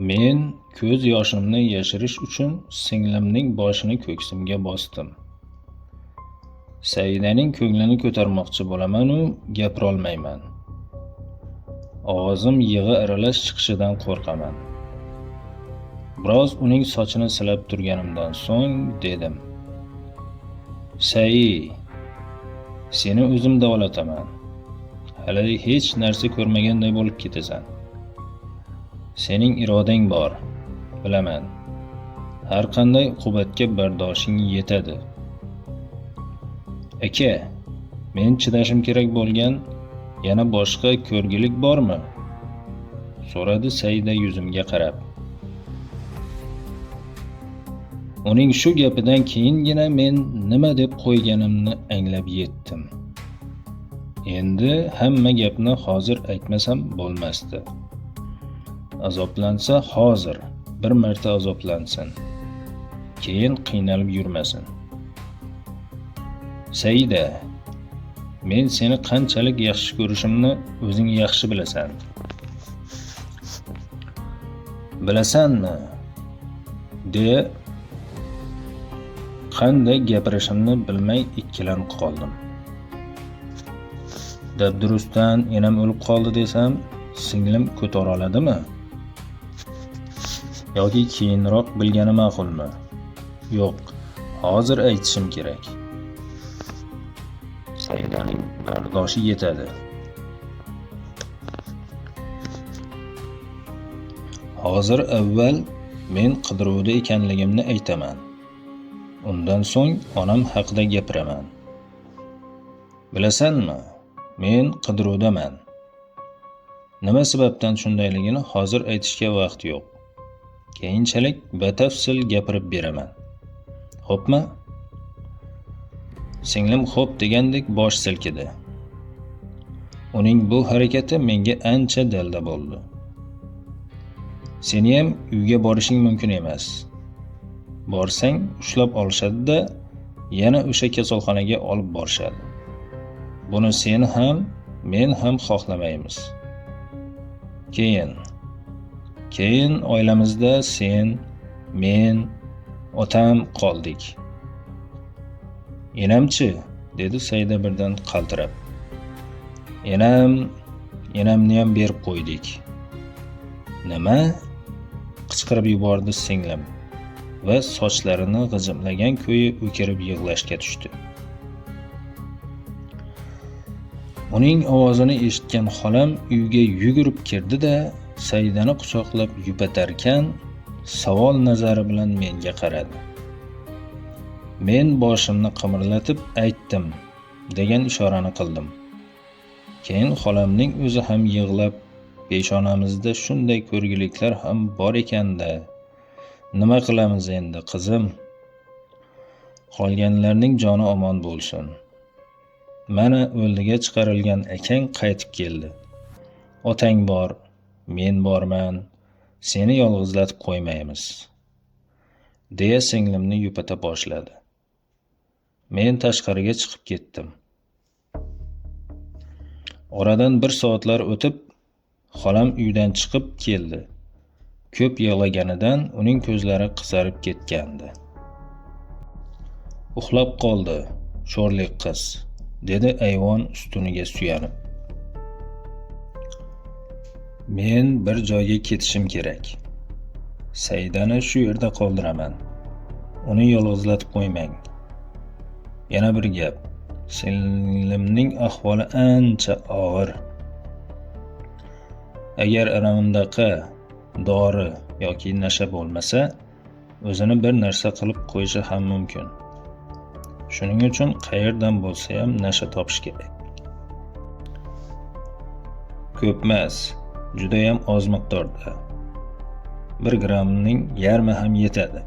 Men ko'z yoshimni yashirish uchun singlimning boshini ko'ksimga bosdim. Saidaning ko'nglini ko'tarmoqchi bo'laman-u, gapirolmayman. Ovozim yig'i aralash chiqishidan qo'rqaman. Biroz uning sochini silab turganimdan so'ng dedim: "Sai, seni o'zim davolataman. Hali hech narsa ko'rmaganday bo'lib ketasan. Sening irodang bor, bilaman. Har qanday uqubatga bardoshing yetadi. Aka, men chidashim kerak bo'lgan yana boshqa ko'rgilik bormi?" so'radi Saida yuzimga qarab. Uning shu gapidan keyingina men nima deb qo'yganimni anglab yetdim. Endi hamma gapni hozir aytmasam bo'lmasdi. Azoblansa hozir bir marta azoblansin. Keyin qiynalib yurmasin. Saida, men seni qanchalik yaxshi ko'rishimni o'zing yaxshi bilasan. Bilasanmi? Deya qanday gapirishimni bilmay ikkilanib qoldim. Dabdurustdan enam o'lib qoldi desam, singlim ko'tara oladimi? Yoki keyinroq bilgani ma'qulmi? Yo'q, hozir aytishim kerak. Saidaning bardoshi yetadi. Hozir avval men qidiruvda ekanligimni aytaman. Undan so'ng onam haqida gapiraman. Bilasanmi, men qidiruvdaman. Nima sababdan shundayligini hozir aytishga vaqt yo'q. Keyinchalik batafsil gapirib beraman. Xo'pmi? Singlim xo'p degandek bosh silkidi. Uning bu harakati menga ancha dalda bo'ldi. Seniyam uyga borishing mumkin emas. Borsang ushlab olishadi-da, yana o'sha kasalxonaga olib borishadi. Buni sen ham, men ham xohlamaymiz. Keyin oilamizda sen, men, otam qoldik. Enamchi, dedi Saida birdan qaltirab. Enamni ham berib qo'ydik. Nima? Qichqirib yubordi singlim va sochlarini g'ijimlagan ko'yi o'kirib yig'lashga tushdi. Uning ovozini eshitgan xolam uyga yugurib kirdi-da, Saidani quchoqlab yupatarkan, savol nazari bilan menga qaradi. Men boshimni qimirlatib aytdim degan ishorani qildim. Keyin xolamning o'zi ham yig'lab, peshonamizda shunday ko'rgiliklar ham bor ekan-da. Nima qilamiz endi, qizim? Qolganlarning joni omon bo'lsin. Mana o'ldiga chiqarilgan akang qaytib keldi. Otang bor, men borman, seni yolg'izlatib qo'ymaymiz, deya singlimni yupata boshladi. Men tashqariga chiqib ketdim. Oradan bir soatlar o'tib, xolam uydan chiqib keldi. Ko'p yig'laganidan uning ko'zlari qizarib ketgandi. Uxlab qoldi, sho'rlik qiz, dedi ayvon ustuniga suyanib. Men bir joyga ketishim kerak. Saidani shu yerda qoldiraman. Uni yolg'izlatib qo'ymang. Yana bir gap. Singlimning ahvoli ancha og'ir. Agar ana undaqa dori yoki nasha bo'lmasa, o'zini bir narsa qilib qo'yishi ham mumkin. Shuning uchun qayerdan bo'lsa ham nasha topish kerak. Ko'pmas, judayam oz miqdorda. 1 grammning yarmi ham yetadi.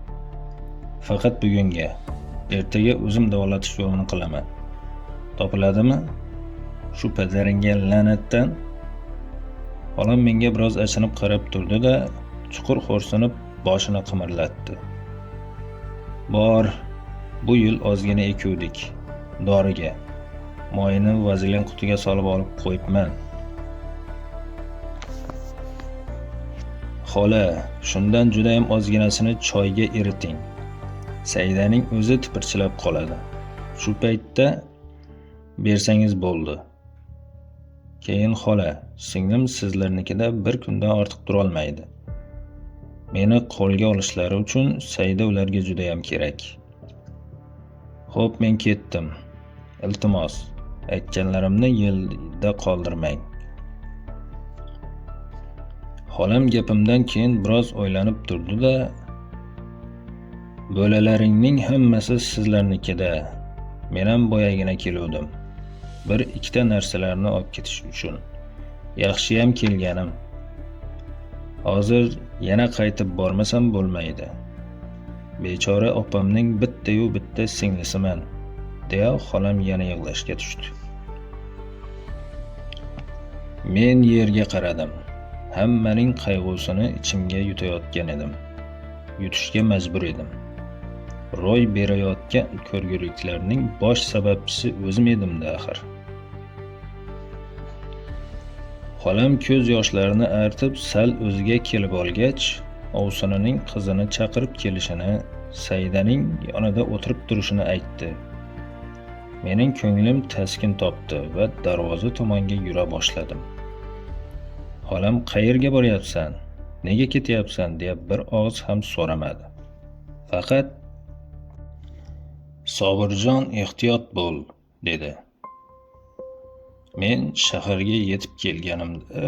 Faqat bugunga, ertaga o'zim davolatish yo'lini qilaman. Topiladimi? Shu padaringga la'natdan. Xolam menga biroz achinib qarab turdi-da, chuqur xo'rsinib boshini qimirlatdi. Bor, bu yil ozgina ekuvdik doriga. Moyini vazelin qutiga solib olib qo'yibman. Xola, shundan judayam ozginasini choyga eriting. Saidaning o'zi tipirchilab qoladi. Shu paytda bersangiz bo'ldi. Keyin xola, singlim sizlarnikida bir kundan ortiq turolmaydi. Meni qo'lga olishlari uchun Saida ularga judayam kerak. Xo'p, men ketdim. Iltimos, aytganlarimni yerda qoldirmang. Xolam gapimdan keyin biroz o'ylanib turdi-da, "Bolalaringning hammasi sizlarnikida. Men ham boyagina keluvdim. Bir ikkita narsalarni olib ketish uchun. Yaxshiyam kelganim. Hozir yana qaytib bormasam bo'lmaydi. Bechora opamning bitta-yu bitta singlisiman", deya xolam yana yig'lashga tushdi. Men yerga qaradim. Hammaning qayg'usini ichimga yutayotgan edim. Yutishga majbur edim. Ro'y berayotgan ko'rguliklarning bosh sababchisi o'zim edim-da axir. Xolam ko'z yoshlarini artib sal o'ziga kelib olgach, ovsinining qizini chaqirib kelishini, Saidaning yonida o'tirib turishini aytdi. Mening ko'nglim taskin topdi va darvoza tomonga yura boshladim. Xolam qayerga boryapsan, nega ketyapsan deya bir og'iz ham so'ramadi. Faqat "Sobirjon, ehtiyot bo'l", dedi. Men shaharga yetib kelganimda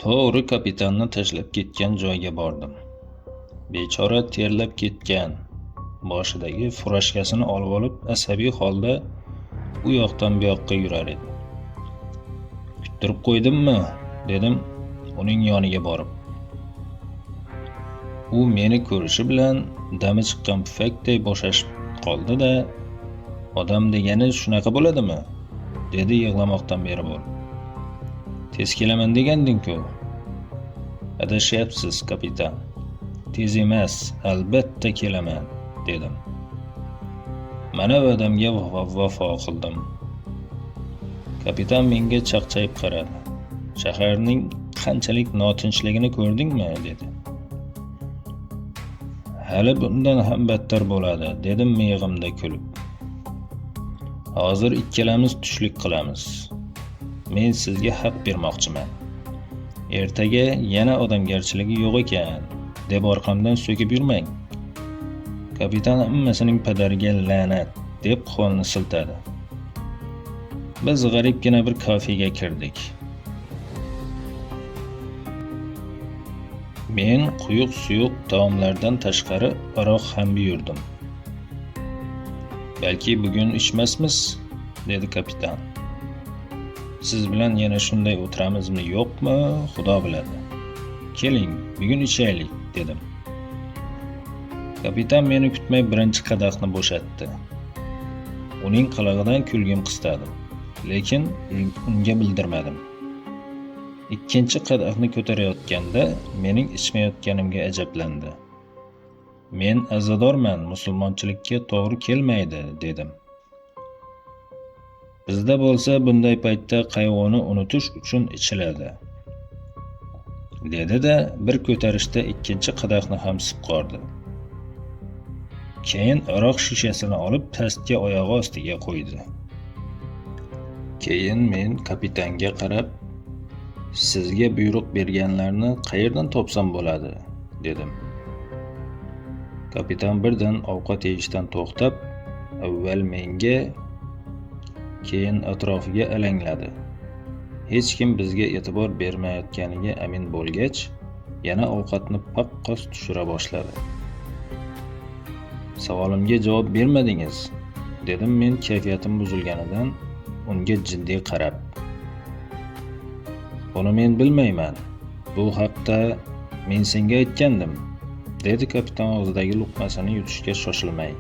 to'g'ri kapitanni tashlab ketgan joyga bordim. Bechora terlab ketgan, boshidagi furashkasini olib olib asabiy holda u yoqdan bu yoqqa yurar edi. "Kuttirib qo'ydimmi?" dedim uning yoniga borib. U meni ko'rishi bilan dami chiqqan pufakday bo'shashib qoldi-da, "Odam degani shunaqa bo'ladimi?" dedi yig'lamoqdan beri bo'lib. "Tez kelaman deganding-ku." "Adashyapsiz, kapitan. Tez emas, albatta kelaman", dedim. Mana va'damga vafo qildim. Kapitan menga chaqchayib qaradi. "Shaharning qanchalik notinchligini ko'rdingmi?" dedi. "Hali bundan ham battar bo'ladi", dedim miyig'imda kulib. "Hozir ikkalamiz tushlik qilamiz. Men sizga haq bermoqchiman. Ertaga yana odamgarchiligi yo'q ekan, deb orqamdan so'kib yurmang. Kapitan hammasining padariga la'nat", deb qo'lini siltadi. Biz g'aribgina bir kafega kirdik. Men quyuq suyuq taomlardan tashqari aroq ham buyurdim. "Balki bugun ichmasmiz", dedi kapitan. "Siz bilan yana shunday o'tiramizmi, yo'qmi, Xudo biladi. Keling, bugun ichaylik", dedim. Kapitan meni kutmay birinchi qadahni bo'shatdi. Uning qilig'idan kulgim qistadi, lekin unga bildirmadim. Ikkinchi qadahni ko'tarayotganda mening ichmayotganimga ajablandi. "Men azadorman, musulmonchilikka to'g'ri kelmaydi", dedim. "Bizda bo'lsa bunday paytda qayg'uni unutish uchun ichiladi", dedi-da bir ko'tarishda ikkinchi qadahni ham sipqordi. Keyin aroq shishasini olib pastga oyog'i ostiga qo'ydi. Keyin men kapitanga qarab, "Sizga buyruq berganlarni qayerdan topsam bo'ladi?" dedim. Kapitan birdan ovqat yeyishdan to'xtab, avval menga, keyin atrofiga alangladi. Hech kim bizga e'tibor bermayotganiga amin bo'lgach, yana ovqatni paqqos tushira boshladi. "Savolimga javob bermadingiz", dedim men kayfiyatim buzilganidan unga jiddiy qarab. "Buni men bilmayman. Bu haqda men senga aytgandim", dedi kapitan og'zidagi luqmasini yutishga shoshilmay.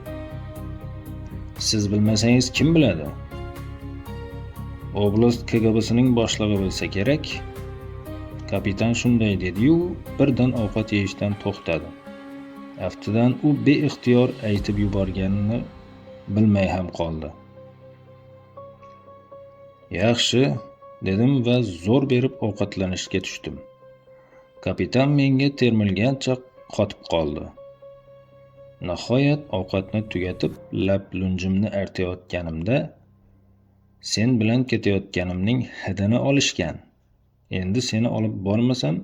"Siz bilmasangiz kim biladi? Oblast KGBsining boshlig'i bilsa kerak." Kapitan shunday dedi-yu, birdan ovqat yeyishdan to'xtadi. Aftidan u beixtiyor aytib yuborganini bilmay ham qoldi. "Yaxshi", dedim va zo'r berib ovqatlanishga tushdim. Kapitan menga termilgancha qotib qoldi. Nihoyat ovqatni tugatib, lab lunjimni artayotganimda, sen bilan ketayotganimning hidini olishgan. Endi seni olib bormasam,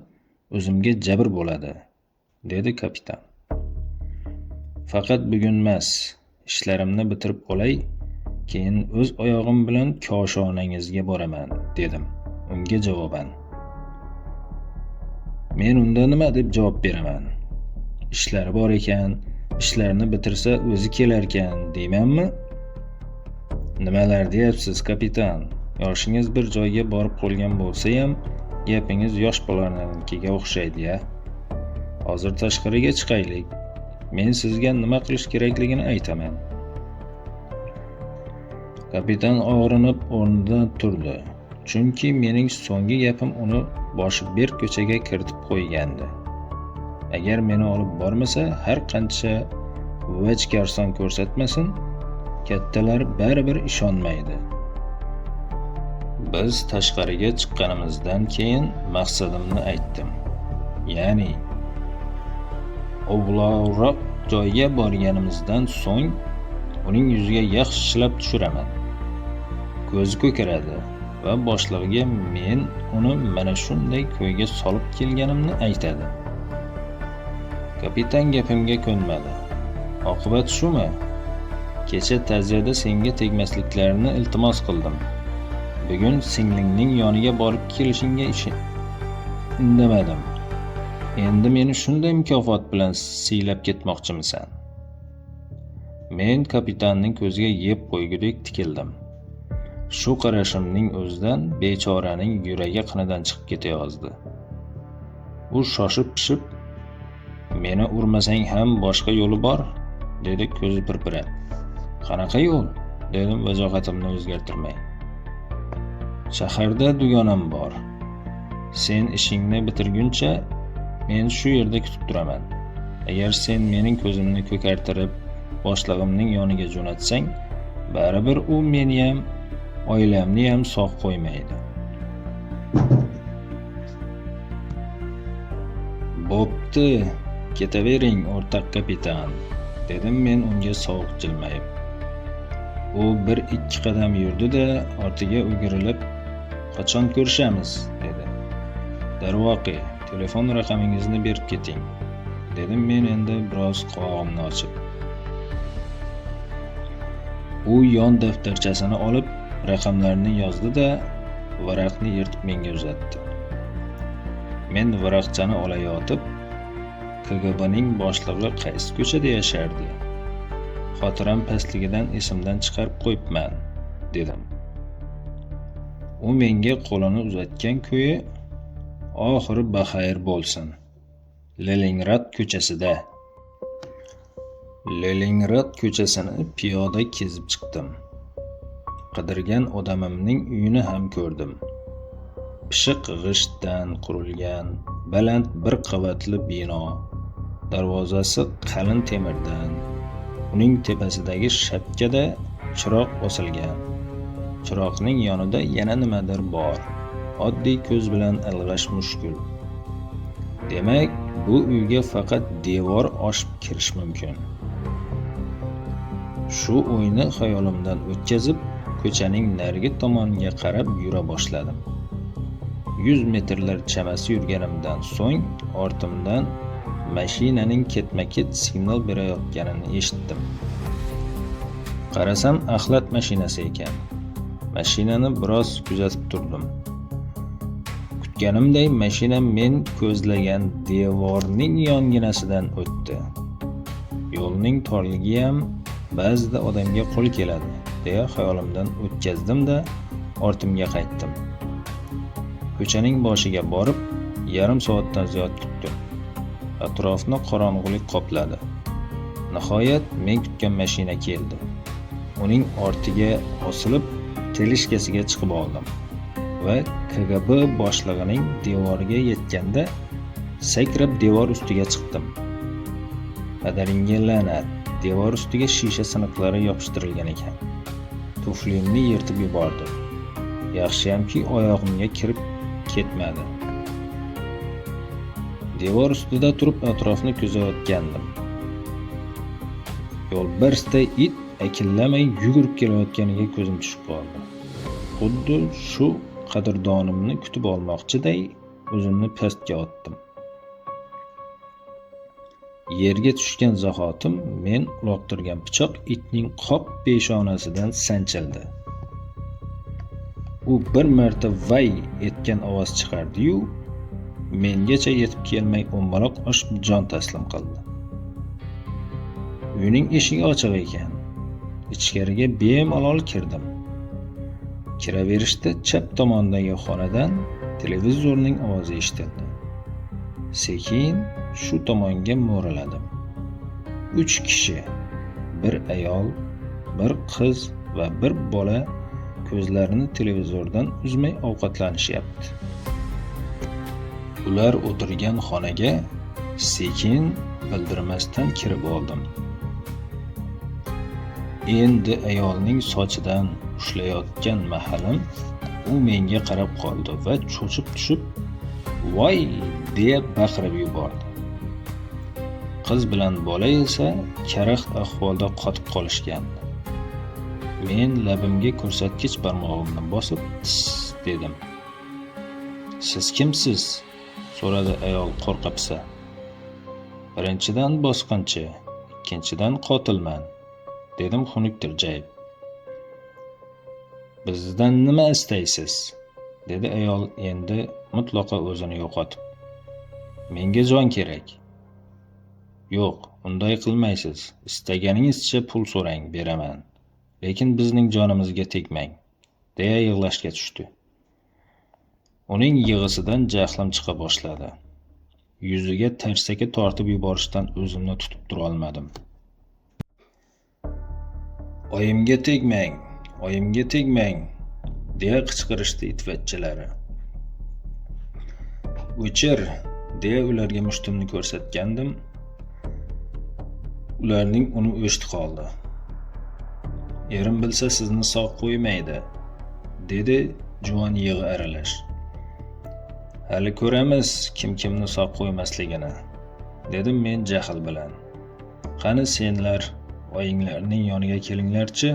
o'zimga jabr bo'ladi, dedi kapitan. Faqat bugunmas, ishlarimni bitirib olay, keyin o'z oyog'im bilan koshonangizga boraman, dedim unga javoban. Men unda nima deb javob beraman? Ishlari bor ekan, ishlarini bitirsa o'zi kelarkan, deymanmi? Nimalar deyapsiz, kapitan? Yoshingiz bir joyga borib qolgan bo'lsa-ham, gapingiz yosh bolalarnikiga o'xshaydi-ya. Hozir tashqariga chiqaylik. Men sizga nima qilish kerakligini aytaman. Kapitan og'rinib o'rnidan turdi. Chunki mening so'nggi gapim uni boshi berk ko'chaga kiritib qo'ygandi. Agar meni olib bormasa, har qancha vajkarson ko'rsatmasin, kattalar baribir ishonmaydi. Biz tashqariga chiqqanimizdan keyin maqsadimni aytdim. Ya'ni ovloqroq joyga borganimizdan so'ng uning yuziga yaxshilab tushiraman. Ko'zi ko'karadi va boshlig'iga men uni mana shunday ko'yga solib kelganimni aytadi. Kapitan gapimga ko'nmadi. Oqibat shumi? Kecha ta'ziyada senga tegmasliklarini iltimos qildim. Bugun singlingning yoniga borib kelishingga indamadim. Endi meni shunday mukofot bilan siylab ketmoqchimisan? Men kapitanning ko'ziga yeb qo'ygudek tikildim. Shu qarashimning o'zidan bechoraning yuragi qinidan chiqib ketayozdi. U shoshib-pishib, "Meni urmasang ham boshqa yo'li bor", dedi ko'zi pirpirab. "Qanaqa yo'l?" dedim vajohatimni o'zgartirmay. "Shaharda dugonam bor. Sen ishingni bitirguncha men shu yerda kutib turaman. Agar sen mening ko'zimni ko'kartirib, boshlig'imning yoniga jo'natsang, baribir u meni ham, oilamni ham sog' qo'ymaydi." "Bo'pti, ketavering, o'rtoq kapitan", dedim men unga sovuq jilmayib. U bir ikki qadam yurdi-da, ortiga o'girilib, "Qachon ko'rishamiz?" dedi. "Darvoqe, telefon raqamingizni berib keting", dedim men endi biroz qovog'imni ochib. U yon daftarchasini olib, raqamlarni yozdi-da, varaqni yirtib menga uzatdi. Men varaqchani olayotib, KGBning boshlig'i qaysi ko'chada yashardi? Xotiram pastligidan esimdan chiqarib qo'yibman, dedim. U menga qo'lini uzatgan ko'yi, "Oxiri baxayr bo'lsin. Leningrad ko'chasida." Leningrad ko'chasini piyoda kezib chiqdim. Qidirgan odamimning uyini ham ko'rdim. Pishiq g'ishtdan qurilgan baland bir qavatli bino, darvozasi qalin temirdan, uning tepasidagi shapkada chiroq osilgan. Chiroqning yonida yana nimadir bor. Oddiy ko'z bilan ilg'ash mushkul. Demak, bu uyga faqat devor oshib kirish mumkin. Shu o'yni xayolimdan o'tkazib, ko'chaning narigi tomoniga qarab yura boshladim. 100 metrlar chamasi yurganimdan so'ng ortimdan mashinaning ketma-ket signal berayotganini eshitdim. Qarasam, axlat mashinasi ekan. Mashinani biroz kuzatib turdim. Kutganimday mashina men ko'zlagan devorning yonginasidan o'tdi. Yo'lning torligi ham ba'zida odamga qo'l keladi, deya xayolimdan o'tkazdim-da, ortimga qaytdim. Ko'chaning boshiga borib, yarim soatdan ziyod kutdim. Atrofni qorong'ulik qopladi. Nihoyat men kutgan mashina keldi. Uning ortiga osilib, telishkasiga chiqib oldim va KGB boshlig'ining devoriga yetganda sakrab devor ustiga chiqdim. Padaringga la'nat, devor ustiga shisha siniqlari yopishtirilgan ekan. Tuflimni yirtib yubordi. Yaxshiyamki oyog'imga kirib ketmadi. Devor ustida turib atrofni kuzatayotgandim. Yo'lbarsday it akillamay yugurib kelayotganiga ko'zim tushib qoldi. Xuddi shu qadrdonimni kutib olmoqchiday o'zimni pastga otdim. Yerga tushgan zahotim men uloqtirgan pichoq itning qoq peshonasidan sanchildi. U bir marta vay etgan ovoz chiqardi-yu, mengacha yetib kelmay o'mbaloq oshib jon taslim qildi. Uyning eshigi ochiq ekan. Ichkariga bemalol kirdim. Kiraverishda chap tomondagi xonadan televizorning ovozi eshitildi. Sekin shu tomonga mo'raladim. 3 kishi, bir ayol, bir qiz va bir bola ko'zlarini televizordan uzmay ovqatlanishyapti. Ular o'tirgan xonaga sekin bildirmasdan kirib oldim. Endi ayolning sochidan ushlayotgan mahalim u menga qarab qoldi va cho'chib tushib, "Voy!" deya baqirib yubordi. Qiz bilan bola esa karaxt ahvolda qotib qolishgandi. Men labimga ko'rsatkich barmog'imni bosib, "Tiss" dedim. "Siz kimsiz?" so'radi ayol qo'rqa-pisa. "Birinchidan bosqinchi, ikkinchidan qotilman", dedim xunuk tirjayib. "Bizdan nima istaysiz?" dedi ayol endi mutlaqo o'zini yo'qotib. "Menga jon kerak." "Yo'q, unday qilmaysiz. Istaganingizcha pul so'rang, beraman. Lekin bizning jonimizga tegmang", deya yig'lashga tushdi. Uning yig'isidan jahlim chiqa boshladi. Yuziga tarsaki tortib yuborishdan o'zimni tutib tura olmadim. "Oyimga tegmang, oyimga tegmang", deya qichqirishdi itvachchalari. "O'chir", deya ularga mushtumni ko'rsatgandim. Ularning uni o'chdi qoldi. "Erim bilsa sizni sog' qo'ymaydi", dedi juvon yig'i aralash. "Hali ko'ramiz kim kimni sog' qo'ymasligini", dedim men jahl bilan. "Qani senlar oyinglarning yoniga kelinglarchi."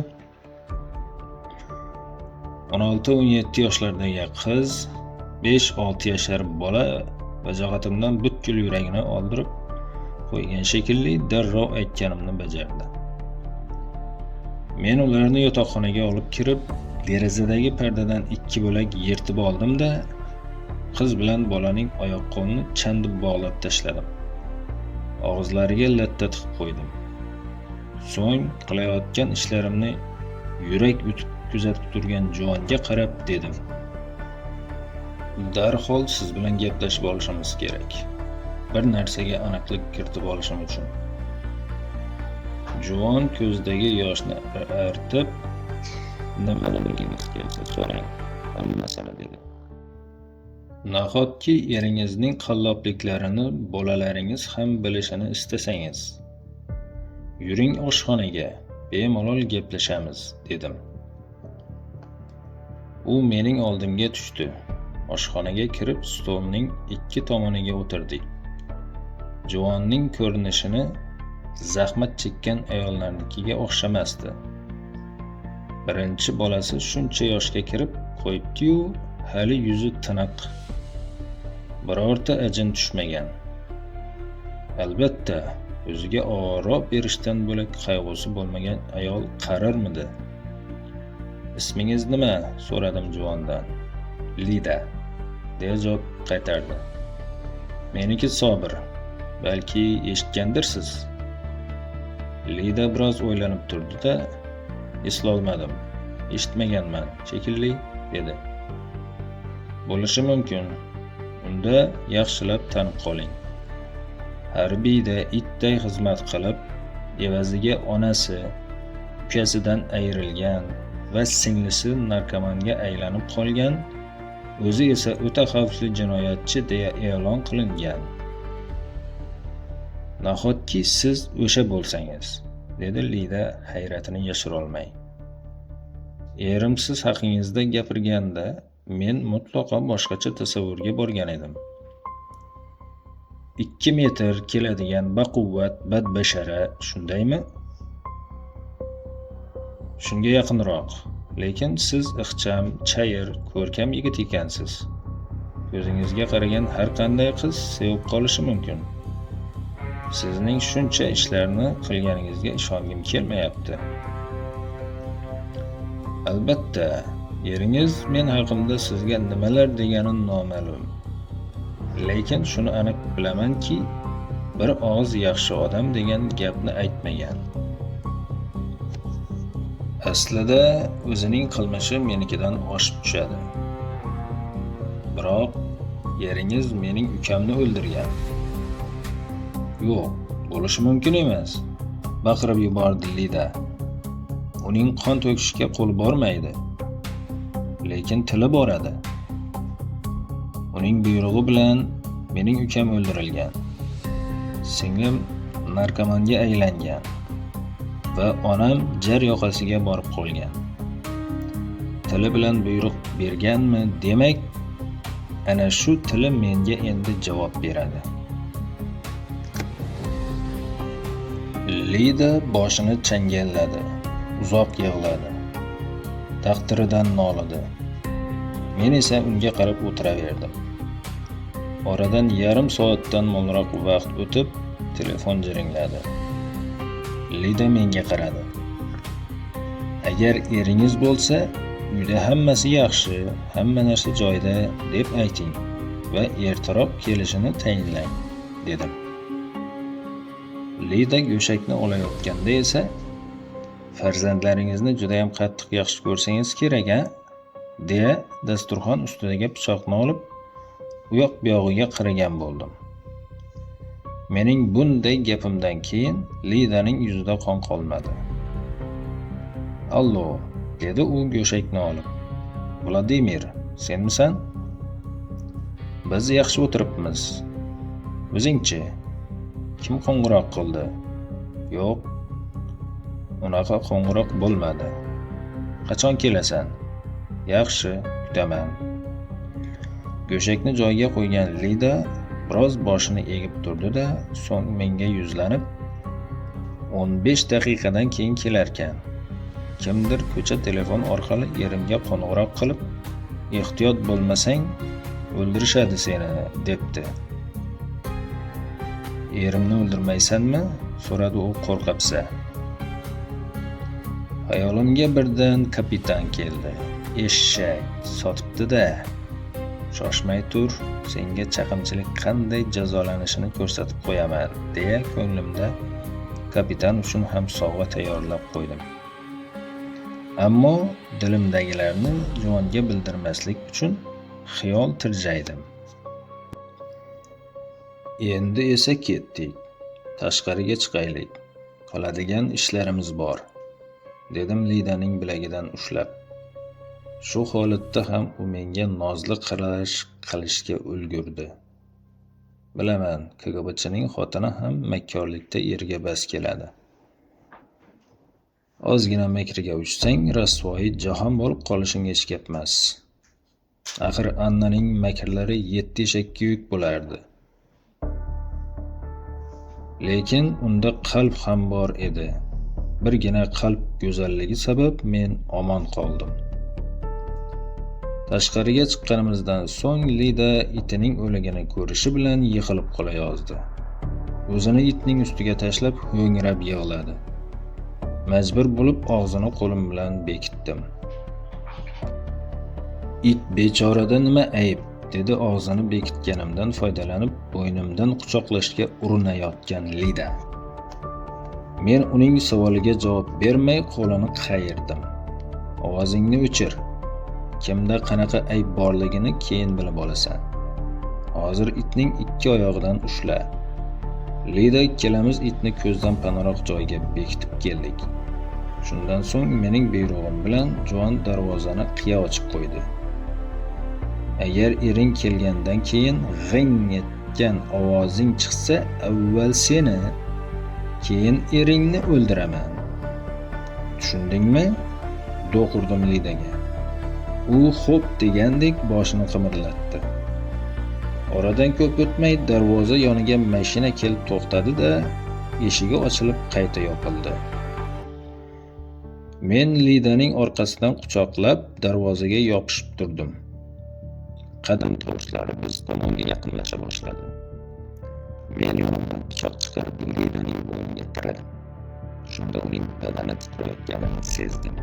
16-17 yoshlardagi qiz, 5-6 yashar bola vajohatimdan butkul yuragini oldirib qo'ygan shekilli darrov aytganimni bajardi. Men ularni yotoqxonaga olib kirib, derazadagi pardadan 2 bo'lak yirtib oldim-da, qiz bilan bolaning oyoq qo'lini chandib bog'lab tashladim. Og'izlariga latta tiqib qo'ydim. So'ng qilayotgan ishlarimni yurak yutib kuzatib turgan juvonga qarab dedim: "Darhol siz bilan gaplashib olishimiz kerak. Bir narsaga aniqlik kiritib olishim uchun." Juvon ko'zidagi yoshni artib, "Nima bilgingiz kelsa so'rang, hammasini", dedi. "Nahotki eringizning qallobliklarini bolalaringiz ham bilishini istasangiz? Yuring oshxonaga, bemalol gaplashamiz", dedim. U mening oldimga tushdi. Oshxonaga kirib stolning 2 tomoniga o'tirdik. Juvonning ko'rinishini zahmat chekkan ayollarnikiga o'xshamasdi. Birinchi bolasi shuncha yoshga kirib qo'yibdi-yu, hali yuzi tiniq, birorta ajin tushmagan. Albatta, o'ziga oro berishdan bo'lak qayg'usi bo'lmagan ayol qarirmidi? "Ismingiz nima?" so'radim juvondan. "Lida", deya javob qaytardi. "Meniki Sobir. Balki eshitgandirsiz?" Lida biroz o'ylanib turdi-da, "Eslolmadim. Eshitmaganman, shekilli", dedi. "Bo'lishi mumkin. Unda yaxshilab tanib qoling. Harbiyda itday xizmat qilib, evaziga onasi, ukasidan ayrilgan va singlisi narkomanga aylanib qolgan, o'zi esa o'ta xavfli jinoyatchi deya e'lon qilingan. Nahotki siz o'sha bo'lsangiz?" dedi Lida hayratini yashirolmay. "Erim siz haqingizda gapirganda men mutlaqo boshqacha tasavvurga borgan edim. 2 metr keladigan baquvvat, badbashara, shundaymi? Shunga yaqinroq. Lekin siz ixcham, chayir, ko'rkam yigit ekansiz. Ko'zingizga qaragan har qanday qiz sevib qolishi mumkin. Sizning shuncha ishlarni qilganingizga ishongim kelmayapti. Albatta, eringiz men haqimda sizga nimalar degani noma'lum. Lekin shuni aniq bilamanki, bir og'iz yaxshi odam degan gapni aytmagan. Aslida o'zining qilmishi menikidan oshib tushadi. Biroq eringiz mening ukamni o'ldirgan. Yo'q, bo'lishi mumkin emas, baqirib yubordi Lida. Uning qon to'kishga qo'li bormaydi, lekin tili boradi. Uning buyrug'i bilan mening ukam o'ldirilgan. Singlim narkomanga aylangan va onam jar yoqasiga borib qolgan. Tili bilan buyruq berganmi, demak, ana shu tili menga endi javob beradi. Lida boshini changalladi, uzoq yig'ladi. Taqdiridan nolidi. Men esa unga qarab o'tiraverdim. Oradan yarim soatdan mo'lroq vaqt o'tib, telefon jiringladi. Lida menga qaradi. Agar eringiz bo'lsa, uyda hammasi yaxshi, hamma narsa joyida deb ayting va ertaroq kelishini tayinlang, dedim. Lida go'shakni olayotganda esa, farzandlaringizni juda ham qattiq yaxshi ko'rsangiz kerak, a? Deya dasturxon ustidagi pichoqni olib, u yoq bu yog'iga qaragan bo'ldim. Mening bunday gapimdan keyin Lidaning yuzida qon qolmadi. Allo, dedi u go'shakni olib. Vladimir, senmisan? Biz yaxshi o'tiribmiz. O'zingchi? Kim qo'ng'iroq qildi? Yo'q, unaqa qo'ng'iroq bo'lmadi. Qachon kelasan? Yaxshi, kutaman. Go'shakni joyiga qo'ygan Lida biroz boshini egib turdi-da, so'ng menga yuzlanib, 15 daqiqadan keyin kelarkan. Kimdir ko'cha telefon orqali erimga qo'ng'iroq qilib, ehtiyot bo'lmasang, o'ldirishadi seni, debdi. Erimni o'ldirmaysanmi? So'radi u qo'rqapsa. Hayolimga birdan kapitan keldi. Eshak sotibdi-da. Shoshmay tur, senga chaqimchilik qanday jazolanishini ko'rsatib qo'yaman, deya ko'nglimda kapitan uchun ham sovg'a tayyorlab qo'ydim. Ammo dilimdagilarni juvonga bildirmaslik uchun xiyol tirjaydim. Endi esa ketdik. Tashqariga chiqaylik. Qiladigan ishlarimiz bor, dedim Lidaning bilagidan ushlab. Shu holatda ham u menga nozli qarash qilishga ulgurdi. Bilaman, KGBchining xotini ham makkorlikda erga bas keladi. Ozgina makriga uchsang, rasvoyi jahon bo'lib qolishing hech gap emas. Axir Annaning makrlari 7 eshakka yuk bo'lardi. Lekin unda qalb ham bor edi. Birgina qalb go'zalligi sabab men omon qoldim. Tashqariga chiqqanimizdan so'ng Lida itining o'ligini ko'rishi bilan yiqilib qolayozdi. O'zini itning ustiga tashlab ho'ngrab yig'ladi. Majbur bo'lib og'zini qo'lim bilan bekitdim. It bechorada nima ayb, dedi og'zini bekitganimdan foydalanib bo'ynimdan quchoqlashga urinayotgan Lida. Men uning savoliga javob bermay qo'lini qayirdim. Ovozingni o'chir. Kimda qanaqa ayb borligini keyin bilib olasan. Hozir itning ikki oyog'idan ushla. Lida ikkalamiz itni ko'zdan panaroq joyga bekitib keldik. Shundan so'ng mening buyrug'im bilan juvon darvozani qiya ochib qo'ydi. Agar ering kelgandan keyin g'ing etgan ovozing chiqsa, avval seni, keyin eringni o'ldiraman. Tushundingmi? Do'q urdim Lidaga. U xo'p degandek boshini qimirlatdi. Oradan ko'p o'tmay darvoza yoniga mashina kelib to'xtadi-da, eshigi ochilib qayta yopildi. Men Lidaning orqasidan quchoqlab darvozaga yopishib turdim. Qadam tovushlari biz tomonga yaqinlasha boshladi. Men yonimdan pichoq chiqarib Lidaning bo'yniga tiradim. Shunda uning badani titrayotganini sezdim.